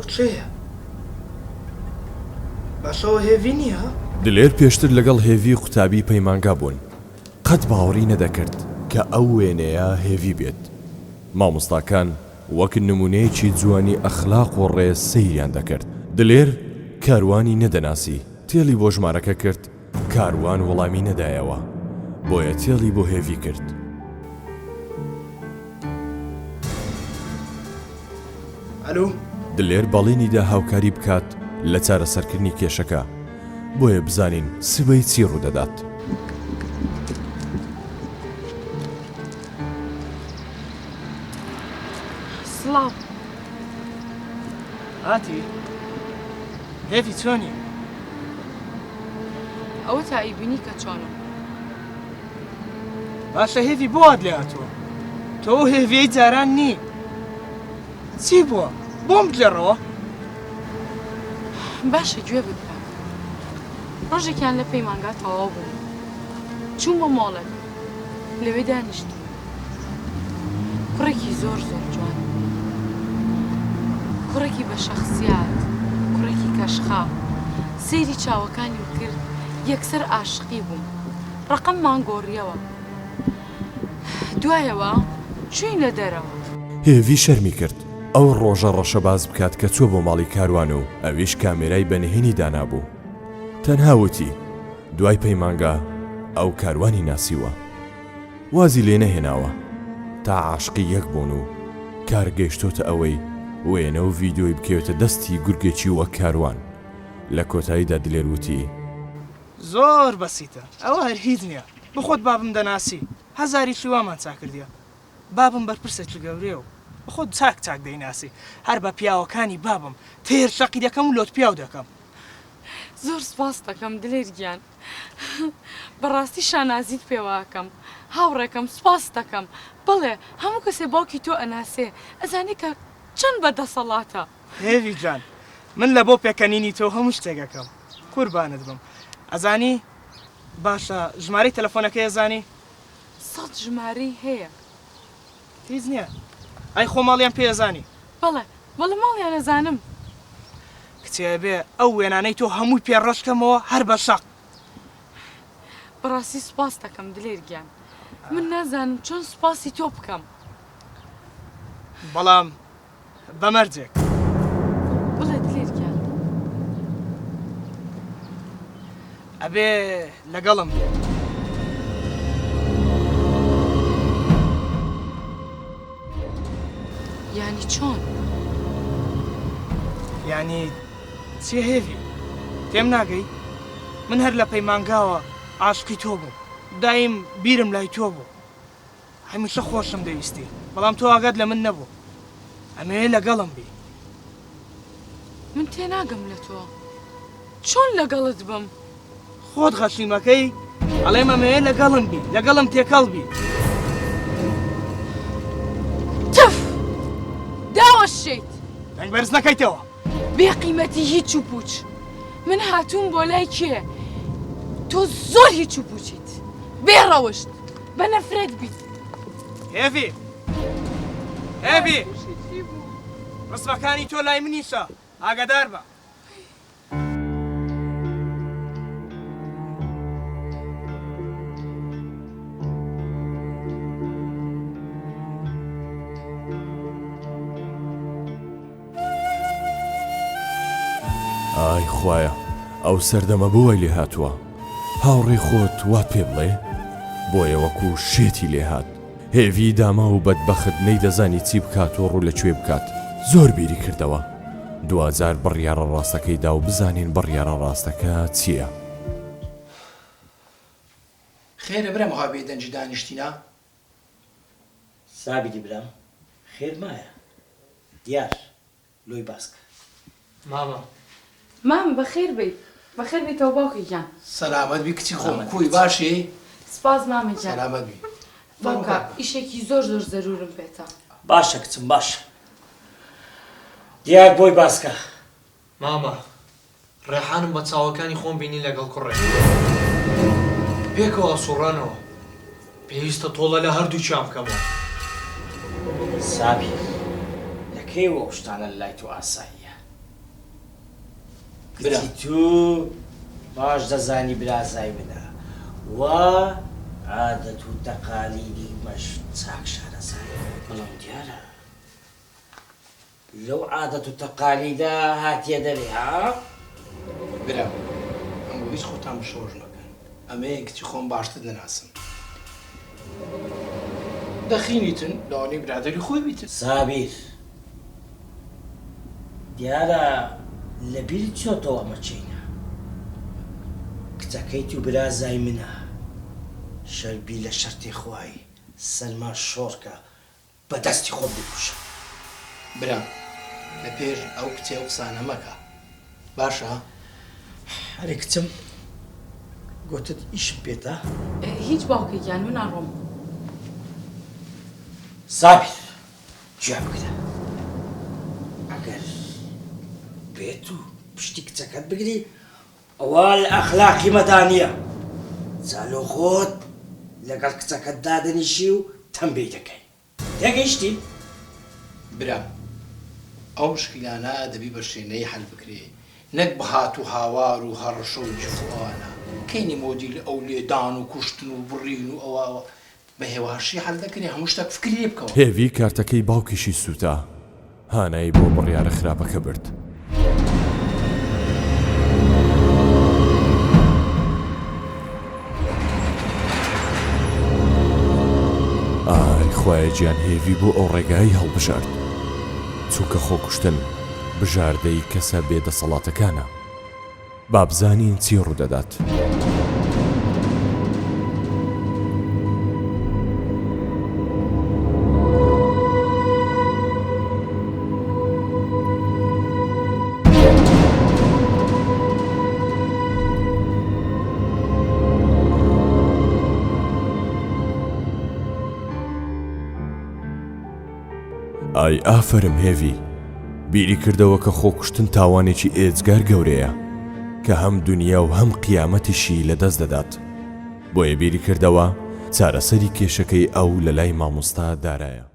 ئەوە کێیە؟ باشە ئەوە هێڤی نییە؟ دلێر پێشتر لەگەڵ هێڤی قوتابی پەیمانگا بوون، قەت باوەڕی نەدەکرد کە ئەو وێنەیە هێڤی بێت. مامۆستاکان وەک نموونەیەکی جوانی ئەخلاق و ڕێز سەیریان دەکرد. دلێر کاروانی نەدەناسی، تێلی بۆ ژمارەکە کرد، کاروان وەڵامی نەدایەوە، بۆیە تێلی بۆ هێڤی کرد. ئەلو. دلێر بەڵێنی دا هاوکاری بکات لە چارەسەرکردنی کێشەکە، بۆیە بزانین سبەی چی ڕوودەدات. سڵاو. هاتی؟ هێڤی چۆنی؟ ئەوە تا ئەیبینی کە چۆنم. باشە هێڤی بۆ وات لێ هاتووە؟ تۆ ئەو هێڤیەی جاران نی. چی بووە؟ بۆم بگێڕەوە. باشە گوێ بگرە. ڕۆژێکیان لە پەیمانگا تەواو بووم. چوومە مۆڵێک. لەوێ دانیشتبووم. کوڕێکی زۆر زۆر جوان. کوڕێکی بە شەخسیات، کوڕێکی کەشخە. سەیری چاوەکانیم کرد یەکسەر ئاشقی بووم. ڕەقەممان گۆڕیەوە. دوایەوە چووینە دەرەوە. هێڤی شەرمی کرد ئەو ڕۆژە ڕەشە باس بکات کە چووە بۆ ماڵی کاروان و ئەویش کامێرای بە نهێنی دانابوو. تەنها وتی دوای پەیمانگا ئەو کاروانی ناسیوە. وازی لێ نەهێناوە تا عاشقی یەک بوون و کار گەیشتۆتە ئەوەی وێنە و ڤیدیۆی بکەوێتە دەستی گورگێکی وەک کاروان. لە کۆتاییدا دلێر وتی. زۆر بەسیتە ئەوە هەر هیچ نیە بەخۆت بابم دەناسی هەزاریکی وامان چاکردیە بابم بەرپرسێکی گەورەیە و بەخۆت چاک چاک دەیناسی هەر بە پیاوەکانی بابم تێر شەقی دەکەم و لۆت پیاو دەکەم. زۆر سوپاست دەکەم دلێر گیان بەڕاستی شانازیت پێوە ئەکەم هاوڕێکەم سوپاست دەکەم بەڵێ هەموو کەسێ باوکی تۆ ئەناسێ ئەزانێ کە چەند بە دەسەڵاتە. هێڤی جان من لە بۆ پێکەنینی تۆ هەموو شتێک ئەکەم قوربانت بم ئەزانی باشە ژمارەی تەلەفۆنەکەی ئەزانی؟ سەت ژمارەی هەیە. هیچ نیە ئەی خۆ ماڵیان پێ ئەزانی؟ بەڵێ بەڵێ ماڵیان ئەزانم. کچێ ئەبێ ئەو وێنانەی تۆ هەمووی پێ ڕەش کەمەوە هەر بە شەق. بەڕاستی سوپاست دەکەم دلێر گیان من نازانم چۆن سوپاسی تۆ بکەم. بەڵام بە مەرجێک. بڵێ دلێر گیان. ئەبێ لەگەڵم بێ. یانی چۆن؟ یانی چی هێڤی؟ تێم ناگەی؟ من هەر لە پەیمانگاوە عاشقی تۆ بووم. دایم بیرم لای تۆ بوو. هەمیشە خۆشم دەویستی بەڵام تۆ ئاگات لە من نەبوو ئەمەوێ لەگەڵم بی. من تێناگەم لە تۆ چۆن لەگەڵت بم؟ خۆت غەشیمەکەی ئەڵێم ئەمەوێ لەگەڵم بی لەگەڵم تێکەڵ بی. تف! داوەشێیت! دەنگ بەرز نەکەیتەوە. بێ قیمەتی هیچ و پوچ من هاتووم بۆ لای کێ تۆ زۆر هیچ و پوچیت بێ ڕەوشت بە نەفرەت بیت. هێڤی هێڤی ڕسمەکانی تۆ لای منیشە ئاگادار بە. ئای خوایە ئەو سەردەمە بۆ وای لێ هاتووە هاوڕێی خۆت وات پێ بڵێ بۆیە وەکو شێتی لێ هات هێڤی داماو و بەدبەخت نەیدەزانی چی بکات و ڕوو لە کوێ بکات زۆر بیری کردەوە دواجار بڕیاڕە ڕاستەکەی دا و بزانین بڕیاڕە ڕاستەکە چییە. خێرە برام ئەوها بێدەنگی دانیشتینە؟ سابیری برام خێر مایە دیار لۆی باس کە. مامە. مام بەخێر بێیت. بەخێر بێیتەوە باوکە گیان. سەلامەت بی کچی خۆم کوی باشی؟ سپاس مامە گیان. سەلامەت بی. باوکە ئیشێکی زۆر زۆر زەرورم پێتە. باشە کچم باشە دیار بۆی باس کە. مامە ڕێحانم بە چاوەکانی خۆم بینی لەگەڵ کوڕێک پێکەوە ئەسوڕانەوە پێویستە تۆڵە لە هەردووکیان بکەمەوە. سابیر لە کەیەوە ئەو شتانە لەلای تۆ ئاساییە؟ برا. کچی تو باش دەزانی برازای منە و عادەت و تەقالیدی مەش چاک شارەزایە. بەڵام دیارە لەو عادەت و تەقالیدە هاتیە دەرێ ها؟ برام ئەنگۆ هیچ خۆتان بشەوەش مەکەن ئەمەیە کچی خۆم باشتر دەناسم دەخینیتن لەوانەیە برادەری خۆی بیتن. سابیر دیارە لە بیرت چۆتەوە ئەمە چینە کچەکەیت و برازای منە شەربی لە شەرتی خوای سەرمان شۆڕکە بە دەستی خۆم بیکوژم. برام لە پێش ئەو کچە ئەو قسانە مەکە باشە؟ ئەرێ کچم گۆتت ئیشم پێتە؟ هیچ باوکە گیان من ئەڕۆم. سابیر گوێ بگرە ئەگەر بێت و پشتی کچەکەت بگری ئەوە لە ئەخلاقی مەدا نییە جا لۆ خۆت لەگەڵ کچەکەت دادەنیشی و تەمبێی دەکەی تێگەیشتی؟ برام ئەو مشکیلانە دەبی بە شێنەیی حەل بکرێ نەک بە هات و هاوار و هەڕەشە و جف و ئەوانە کەینی مۆدیل ئەو لێدان و کوشتن و بڕین و ئەوە ئەوە بە هێواشی حەل دەکرێ هەموو شتەک فکری لێ بکەوە. هێڤی کارتەکەی باوکیشی سووتا، هانای بۆ بڕیارە خراپەکە برد. ئای خوایە گیان هێڤی بۆ ئەو ڕێگایەی هەڵبژارد، چونکە خۆکوشتن بژاردەی کەسە بێ دەسەڵاتەکانە. با بزانین چی ڕوودەدات. ئای ئافەرم هێڤی، بیری کردەوە کە خۆکوشتن تاوانێکی ئێجگار گەورەیە کە هەم دونیا و هەم قیامەتیشی لەدەست دەدات، بۆیە بیری کردەوە چارەسەری کێشەکەی ئەو لەلای مامۆستا دارایە.